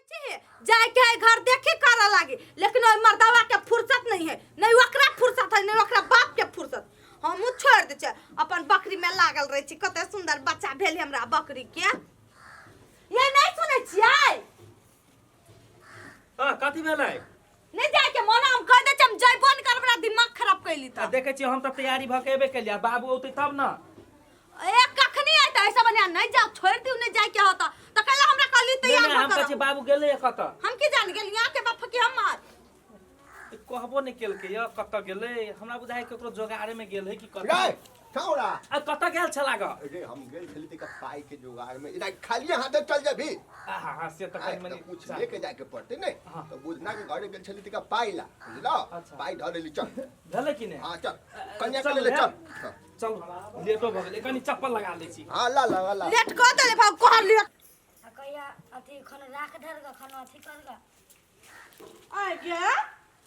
छी जाय के है घर देखे करे लागी, लेकिन ओइ मर्दवा के फुर्सत नहीं है, नहीं ओकरा फुर्सत है, नहीं ओकरा बाप के फुर्सत। हमहूँ छोड़ दै छियै, अपन बकरी में लागल रहै छी। कते सुंदर बच्चा भेल हमरा बकरी के। ये नहीं सुनै छियै? हाँ, कथी भेलै? नहीं जाय के मन, हम कह दै छियै, हम जयबो नहीं करब, हमरा दिमाग खराब कैली। आ तऽ देखै छियै, हम तऽ तैयारी भऽ के एबे केलियै, बाबू औतै तब ने। ए कखनी आयत? ऐसा बढ़िया नहीं जाओ, छोड़ दियो, नहीं जाय के होता त कहला हमरा कहली नहीं, तैयार नहीं, हम भऽ कहै छियै कर। बाबू गेलै कतऽ? हम की जान गेल यहाँ के बाप की हमर। ई कहबो नहि केलकै य कतऽ गेलै। हमरा बुझाइ केकरो जोगाड़े में गेल है कि कतऽ। रे छौड़ा, आ कतऽ गेल छला ग? रे हम गेल छली तक पाई के जोगाड़ में, इना खाली हाथे चल जेबी? आहा हाँ, से तऽ आय, कनि तऽ मनि कुछ लेके जाके पड़ते ने। हाँ। तो बुझना के घरे गेल छली तक पाई ला, बुझलो? अच्छा। पाई धर लेली, चल। भेलै कि नहि? हाँ चल, कन्या के चल, ले हे। चल। हाँ। चल, लेटो भऽ गेलै, कनि चप्पल लगा लै छी। हाँ, ला ला ला। लेट कऽ देले भाव कहल लियो। आ कहिया अथी खन राख धर ग, खन अथी कर ग। आइ गे,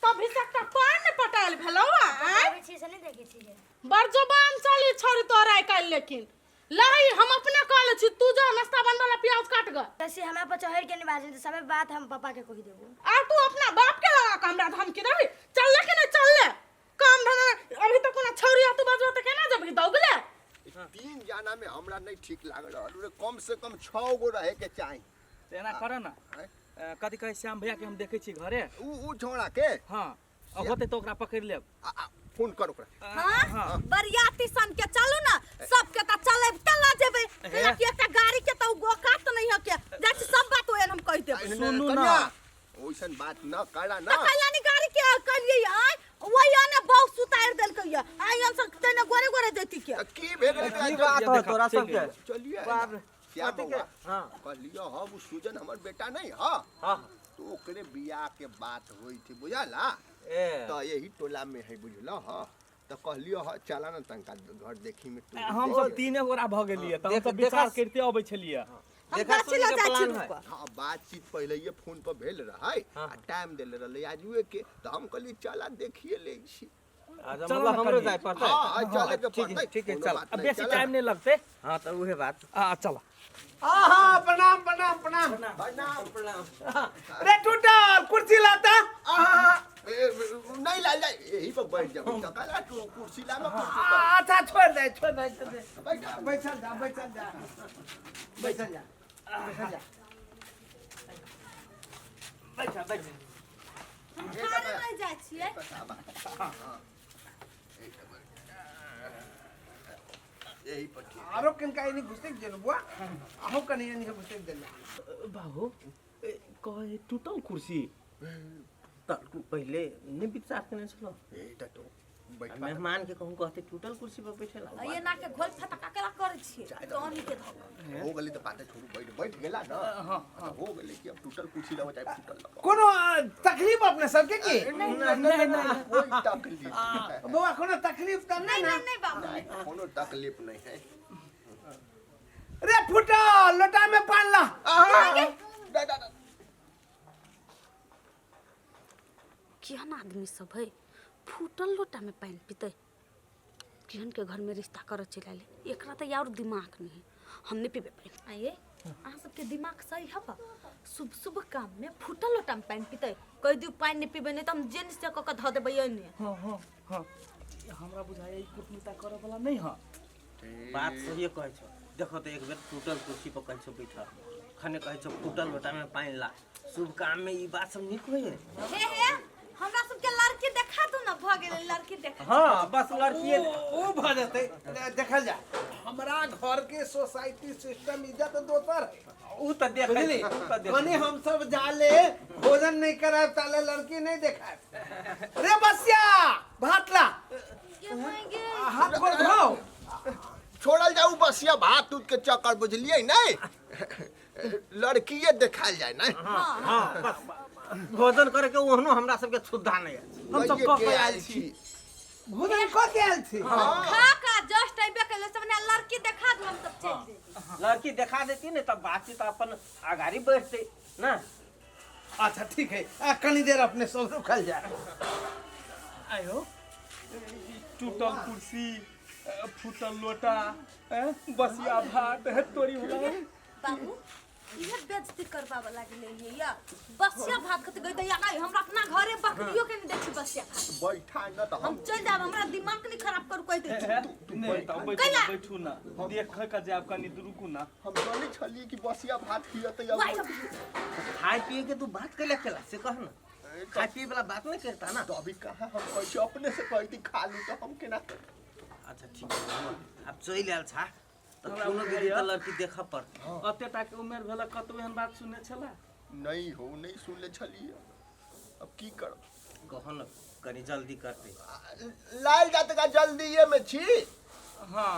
तभी से एकटा पानि ने पटायल भेलौ। आइ पटाबै छी से नहि देखै छी? बड़ जुबान चली छोड़ी तोरा आइ काल्हि, लेकिन लही हम अपने कह लै छी, तू जा नाश्ता बनबै ला, प्याज काट ग। तऽ से हमरा पर चढ़ि के नहि बाजै तऽ सब बात हम पापा के कहि देबो। आ तू अपना बाप के लगा के हमरा धमकी देबी? चल ले कि नहि चल ले? काम धंधा अभी तक कोनो छौरी आ तू बजबो तऽ केना जेबही दौगले? तीन जाना में हमरा नहीं ठीक लाग रहल रे, कम से कम 6 गो रहे के चाही। तऽ एना कर ने। आँय? कथी कहै, श्याम भैया के हम देखै छी घरे। ऊ छौड़ा के? हाँ, आ होतै तऽ ओकरा पकड़ि लेब। आ, आ, फोन कर ओकरा। हाँ, हाँ। बरियाती सन के चलू ना, सबके त चले चला जेबे। हे। कि एकटा गाड़ी के त औकात नहीं है के जाइ छी, सब बात ओहन हम कहि देबै। सुनू ना। कन्या, ओइसन बात न करा ना। त कल्याणी गाड़ी के कहलियै आय, वही आने बहु सुतार देलकै या आइ हम सब तने गोरे गोरे देती के। त की भेल रे? की बात हो तोरा चलि सबके? गेलै। चलिए। बाप रे। क्या कथी के? बउआ? हाँ। कहलियो हम उ सुजन हमर बेटा नहीं हाँ? हाँ। तो ओकरे बियाह के बात होई थी, बुझला? ए। तो यही टोला में है, बुझलो? हाँ, तो कहलियो हाँ चला ना तनका घर देखी में तू। हम सब तीने गोरा भऽ गेलियै तऽ हम सब विचार करिते अबै छलियै। हम देखा गाछी सुनी लऽ के जाइ छी। प्लान है। रुक। हाँ, बातचीत पहले ये फोन पर भेल रहै। हाँ। आ टाइम देले रहलै आजुए के, तो हम कहलिए चला देखिए ले छी। अच्छा, चल मतलब ना हमरो कनी। जाय पड़तै? हाँ हाँ, चले के ठीक है, पड़तै। ठीक है, कोनो चल। बात आ नहीं, बेसी चला। टाइम नहि लगतै। हाँ तऽ उहे बात। आ चल। आहा, प्रणाम प्रणाम प्रणाम। प्रणाम प्रणाम। रे टूटल कुर्सी लाता। आहा, ए, ए, नहीं लाल जाए, यही पर बैठ जाओ। तो कहला तू कुर्सी ला, मैं कुर्सी पर। अच्छा, छोड़ दे छोड़ दे छोड़ दे। बैठ जा। बैठल जा, बैठल जा, बैठल जा, बैठल जा। बैठ बैठ। हम ठाढ़े रहि जाइ छियै। यही पर ठीक। आरो किनका एनी घुसक गेल बुआ, अहूँ कनी एनी घुसक गेल। बाबू, कहे टूटल कुर्सी। तऽ पहिले नहि विचार केने छलहुँ? ए, त तो बैठ। मेहमान के कहूँ कहते टूटल कुर्सी पर बैठेला। ये ना के घोल फटका केला करै छियै तहनी के धक। हो गेली त बाते छोड़ू, बैठ बैठ गेला ना। हाँ, तो हो गेली कि अब टूटल कुर्सी लगा चाहे टूटल लगा। कोनो तकलीफ अपने सबके की? नहीं नहीं नहीं, कोई तकलीफ नहीं। बौआ, कोनो तकलीफ तऽ नहीं नहीं ना? नहीं नहीं बाबू, नहीं, कोनो तकलीफ नहीं है। रे फूटल, लोटा में पान ला। आहा, दा, दा, दा। केहन आदमी सब है, फूटल लोटा में पानि पीतै? केहन के घर में रिश्ता करऽ चलि आयल, एकरा तऽ और दिमाग नहीं है। हम नहीं पीबे पानि। आइए, अहाँ सबके दिमाग सही हब? शुभ शुभ काम में फूटल लोटा में पानि पीतै? कहि दियौ पानि नहीं पीबै, नहीं तऽ हम जेन से कऽ कऽ धऽ देबै एने। हाँ हाँ हाँ, हमरा बुझाइए ई कूटनीता करऽ वाला नहि हँ। बात सहिए कहै छौ। देखो तऽ एक बेर टूटल कुर्सी पर कहै छौ बैठल, खने कहै छौ फूटल लोटा में पानि ला। शुभ काम में ई बात सब नीक होइए? हे हे, हमरा सबके लड़की देखा दू ना, भऽ गेलै, लड़की देखा। हाँ, बस लड़की ओ भऽ जेतै, देखल जा। हमरा घर के सोसाइटी सिस्टम इज्जत दोसर है। ऊ तऽ देखै बुझली? ऊ तऽ देखै। कनी हम सब जाले भोजन नहीं करायब ताले लड़की नहीं देखायब। रे बसिया, भात ला। के मांगे? हाथ गोड़ धोओ। छोड़ल जाऊ बसिया भात दूध के चक्कर, बुझलिए? नहीं, लड़कीए देखायल जाए नहीं। हाँ, बस भोजन करे के ओहनो हमरा सबके क्षुधा नहि अछि। हम सब कहिए कऽ के के आयल छी? भोजन कऽ के आयल छी। खा का जस्ट अइबे कैले सब ने, लड़की देखा दू, हम सब चलि जेबै। लड़की देखा देती ने तब बातचीत अपन आगाड़ी बढ़तै ना। अच्छा ठीक है, कनी देर अपने सब रुकल जाए। आयो, ई टूटल कुर्सी, फूटल लोटा, बसिया भात है तोरी होला। बाबू। इहे बेइज्जती करबाबे लागले ये या बसिया भात खते गई दैया नहीं हमरा अपना घरे बकरियो के नहीं देखी बसिया भात। बैठा न त हम हम चल जाब, हमरा दिमाग नहीं खराब करू कह दे। नहीं त बैठू कैला? बैठू ना, देख के जायब कनी, रुकू ना। हम जानै छलियै कि बसिया भात खियतै अब। वाह, खाए पिए के तू बात कैला केला से कह ना, खाए पिए वाला बात नहीं करता ना। तो अभी कहाँ हम कहै छी, अपने से कहती खा लू तो हम केना। अच्छा ठीक है, अब चलि आयल छा तऽ हमरा कोनो बुझाइया। विधि तऽ लड़की देखऽ पड़तै। अते टा के उमेर भेल, कतौ एहन बात सुनने छला? नहीं हो, नहीं सुनले छलियै, अब की करब? कहो न कनी जल्दी करतै। लाल जात का जल्दीए में छी। हाँ।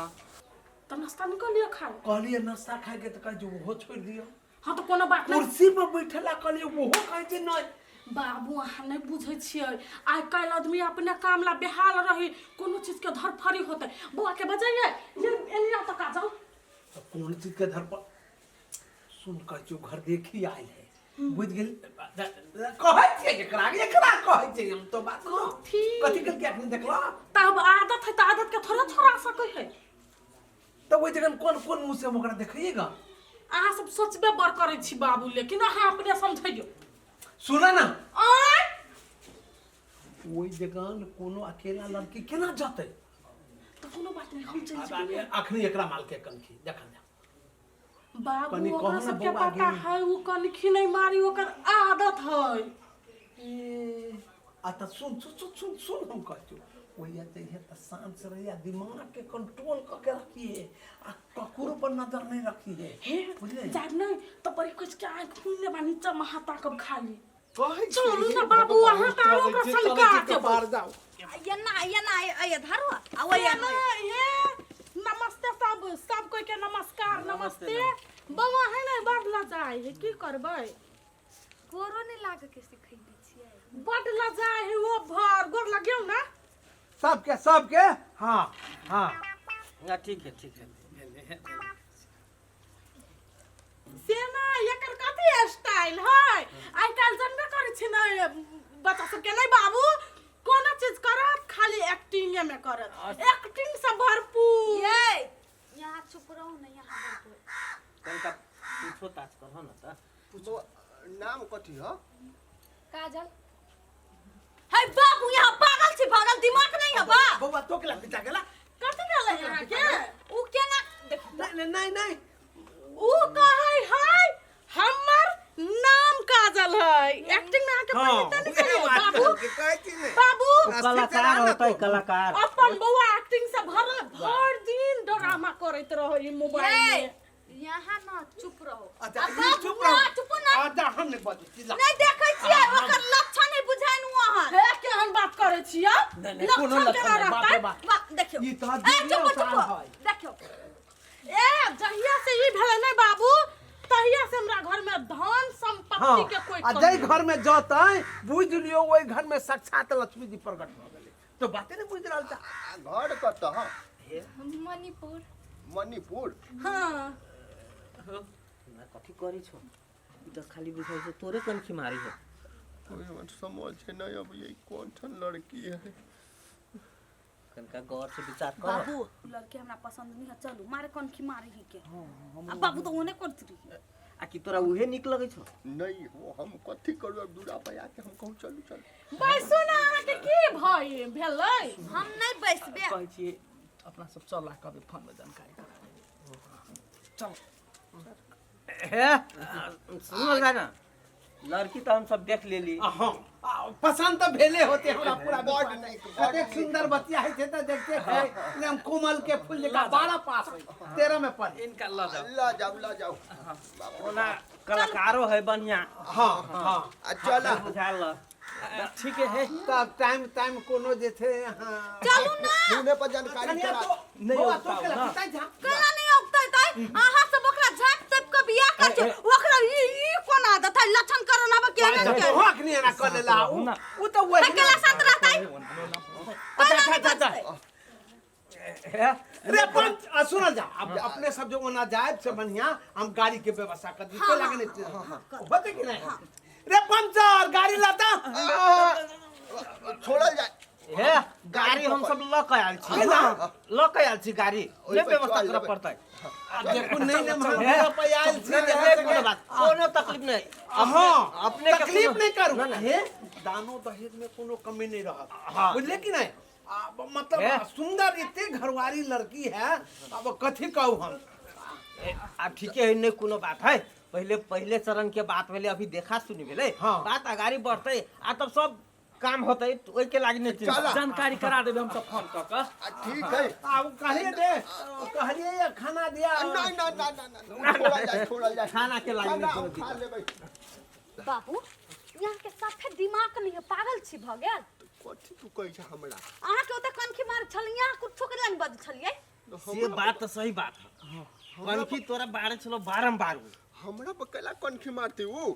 तऽ नाश्ता निकल लिअ खाए। कहलियै नाश्ता खाएके तऽ कहै छै ओहो छोड़ि दियौ। हाँ तऽ कोनो बात नहीं। कुर्सी पर बैठला कहलियै ओहो कहै छै नहि। बाबू अहाँ नहीं बुझै छियै, आइ काल्हि आदमी अपने काम ला बेहाल रही, कोनो चीज के धरफड़ी होतै। बौआ के बजैयै ये एनिया तक आ जाओ। तऽ कोन चीज के धरपड़ सुन, कहै छियौ घर देखी आयल है, बुझि गेल। कहै छियै एकरा, एकरा कहै छियै हम तो बात कथी? कथी कहलकै अखन देखला। तब आदत है तऽ आदत के थोड़े छोड़ा सकै है। तऽ ओहि जगह कोन कोन मुँह से हम ओकरा देखैएगा? अहाँ सब सोचबे बड़ करै छी बाबू, लेकिन अहाँ अपने समझैयौ। सुन ना। आँय? ओहि जगह कोनो अकेला लड़की केना जतै? तऽ कोनो बात नहीं, हम चलि जेबै। अखनी एकरा माल के कनखी देखल जा। बाबू कनी ओकरा कहू ने सबके बौआ पता गे। है, ओ कनखी नहीं मारी, ओकर आदत है। ए, आ तऽ सुन सुन सुन सुन सुन, हम कहै छियौ ओहिया जइहे तऽ शांत से रहिए, दिमाग के कंट्रोल कऽ के रखिए आ ककरो पर नजर नहीं रखिए। हे। बुझले? जाब नहीं तऽ बड़ी कुछ के आँख मुनने बा नीचा महाता कब खाली। कहै चलू ना बाबू, अहाँ तऽ आरो ओकरा सनका देबै। बाहर जाओ। ये ना ये ना ये धरो आ वो ये ना ये नमस्ते, सब सब कोई के नमस्कार। नमस्ते बौआ। है ना बड़ लजाइ है, की करबै? गोरो नहीं लागे के सिखैने छियै। बड लजाइ है ओ, भर गोर लगियौ ना। सबके सबके, हाँ हाँ। ना ठीक है, ठीक है। से ना एकर कथी स्टाइल है, आइ काल्हि जनबे करै छी ने बच्चा सबके। नहीं बाबू, कोनो चीज करत खाली एक्टिंगे में करत, एक्टिंग से भरपूर। ये यहाँ चुप रहो ना, यहाँ भरपूर। कनिका पूछो ताछ करहो न तऽ। बौआ, नाम कथी ह? काजल है। बाबू यहाँ पागल छी, पागल, दिमाग नहीं है बा। बौआ तो केला पिटा गेला? कथी भेलै अहाँके? उ केना देखो। नहीं नहीं नहीं नहीं। उ कहै है हमर नाम काजल है, एक्टिंग में अहाँके हाँ, पहिले तऽ नहीं उहे करियै बात बाबू। कहलकै, कहै छी ने। बाबू कलाकार होतै कलाकार। अपन बौआ एक्टिंग से भरल, भर दिन ड्रामा करैत रहै ई मोबाइल ये में। यहाँ ना चुप रहो। अच्छा आ ई बाबू, चुप रहो। ना, चुप ना। अच्छा हम नहीं बजै छी, ला। नहीं देखै छियै, ओकर लक्षण नहीं बुझाइन अहाँ। हे, केहन बात करै छियै? नहीं, नहीं, कोनो लक्षण केना लक्षण नहीं, बाप रे रहतै? बाप। वाह देखियौ। ई तऽ ए दुनिया चुप चुप। उतार है। देखियौ। ए जहिया से ई भेलै नै बाबू, तहिया से हमरा घर में धन संपत्ति हाँ के कोई आ कमी जाहि नहीं। घर में जतै बुझि लियौ ओहि घर में साक्षात लक्ष्मी जी प्रकट भऽ गेलै, तो बाते नहीं बुझि रहल छा। आ घर कतऽ ह? मणिपुर। मणिपुर? हाँ। हमरा कथी करै छौ? ई तऽ खाली बुझाइ छै तोरे कनखी मारी है। कोई हमरा समझ नहीं अब ये कौन ठन लड़की है। कनिका गौर से विचार कर। बाबू लड़की हमरा पसंद नहीं है, चलू मारे कनखी मारे ही के। आ बाबू तो ओने करत रही। आ कि तोरा उहे नीक लगै छौ? नहीं हो, हम कथी करू अब दूरा पर आके? हम कहूँ चलू चलू। बैसू ना, अहाँके की भई भेलै? हम नहीं बैसबे। कहै छियै अपना सब चल आ कभी फोन में जानकारी करा चल। हे। सुनल जाय ना, लड़की तऽ हम सब देख लेली। हाँ आ, पसंद तऽ भेले होते हमरा पूरा बड विश्वास। नीक, बड कतेक नीक। सुंदर बतिया होइ छै तऽ देखते छै एकदम कोमल के फूल जकाँ। 12 पास होइ, 13 में पढ़े। इनका लऽ जाओ। ल जाओ ल जाओ, बाप रे। ओना कलाकारो है बढ़िया। हाँ हाँ। आ चल। बुझायल। ठीक है। तब टाइम टाइम कोनो जे छै, हाँ। चलू ना। फोने पर जानकारी कनिया करा तो नहीं बौआ औगताओ तो केला ना। पिताइ जा। केना नहीं औगतै तै? अहाँ सब ओकरा झाँप तोप के बियाह कर छै, ओकरा ई ई कोन आदत है, लक्षण करन आब के ने के। तोहो अखनी एना कऽ लेला उ ना। उ तऽ वही केला साथ रहतै। अच्छा अच्छा अच्छा अच्छा। रे पंच आ, सुनल जा, अब अपने सब जो ओना जाए से बढ़िया हम गाड़ी के व्यवस्था कर दी। हाँ, लागे हाँ, नहीं होते कि नहीं? रे पंचर गाड़ी लाता। छोड़ल जाए। हे, गाड़ी हम सब लऽ कऽ आयल छी। केना? लऽ कऽ आयल छी गाड़ी। ओहि नहि पर व्यवस्था चल करऽ लेबै। पड़तै। आ देखू, नहीं नहीं हम हे, पे आयल छी। नहि, नहि, कोनो बात। ने। हाँ, अपने के तकलीफ कोनो- नहीं करू। ना, ना। हे, दानो दहेज में कोनो कमी नहीं रहत। हाँ। बुझले कि नहीं? अब मतलब हे। सुंदर इतने घरवारी लड़की है, अब कथी कहू हम। आब ठीके है, नहीं कोनो बात है। पहले पहले चरण के बात भेलै, अभी देखा सुनी भेलै। हाँ। बात अगाड़ी बढ़तै आ तब सब काम होतै, तऽ ओहिके लागी नहि चिंता। चला। जानकारी करा देबै हम सब फोन कऽ कऽ। आ, ठीक है। आब कहिए दे, कहलिए ये खाना दिया। नहीं, ना ना ना ना, छोड़ल जाए, छोड़ल जाए। खाना के लागी खाना नहि हम कोनो खा दिक्कत। लेबै। बाबू, यहाँ के साफे दिमाग नहीं है, पागल छी भऽ गेल। कथी तू कहै छै हमरा? अहाँ के ओतऽ कनखी मार छल, यहाँ कुछो के लाइन बज छलियै। से बात तऽ सही बात है। कनखी तोरा बारे छलो बारम्बार उ। हमरा पर कैला कनखी मारती ऊ?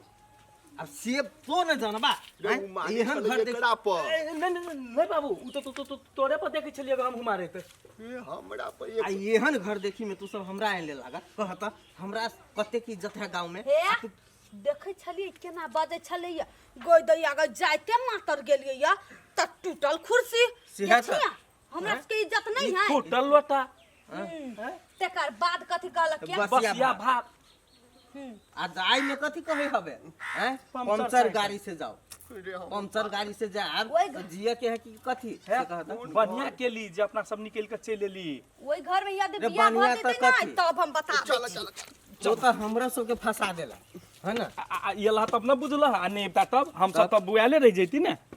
अब से तो न जानबा। रे, उ मारे एहन छलै घर देख एकरा पर। ए, नहीं नहीं नहीं, नहीं बाबू, उ तो तो तो तोरे पर देखै छलियै अगर हम मारे तऽ। ए, हमरा पर आ एक एहन घर देखी में तू सब हमरा आने लागत कहत हमरा कते की इज्जत है गांव में। हे, देखै छलियै केना बजै छलैया। गोइ दैया गै, जाइते मातर गेलियै या तऽ टूटल कुर्सी। सेहे तऽ। देखिया, हमरा सबके इज्जत नहीं है। फूटल लोटा। तकर बाद कथी कहलक के? बसिया बसिया भात। भात। आ जाय में कथी कहे हबे हैं? पंचर पंचर साइकिल। गाड़ी से जाओ। रे, हम पंचर गाड़ी से जाब ओहि तो जिए के है कि कथी से कहत? बढ़िया केली जे अपना सब निकलि कऽ चलि एली। ओहि घर में यदि रे, बियाह भऽ बढ़िया जेतै तऽ ने कथी? तब हम बता दै चल छी। चल चल। तो तो हमरा सबके फंसा देला है ना। आ- आ- आ, एला तब न बुझलह, आ नहि अबिता तब हमसब तऽ बुआले रहि जैती ने।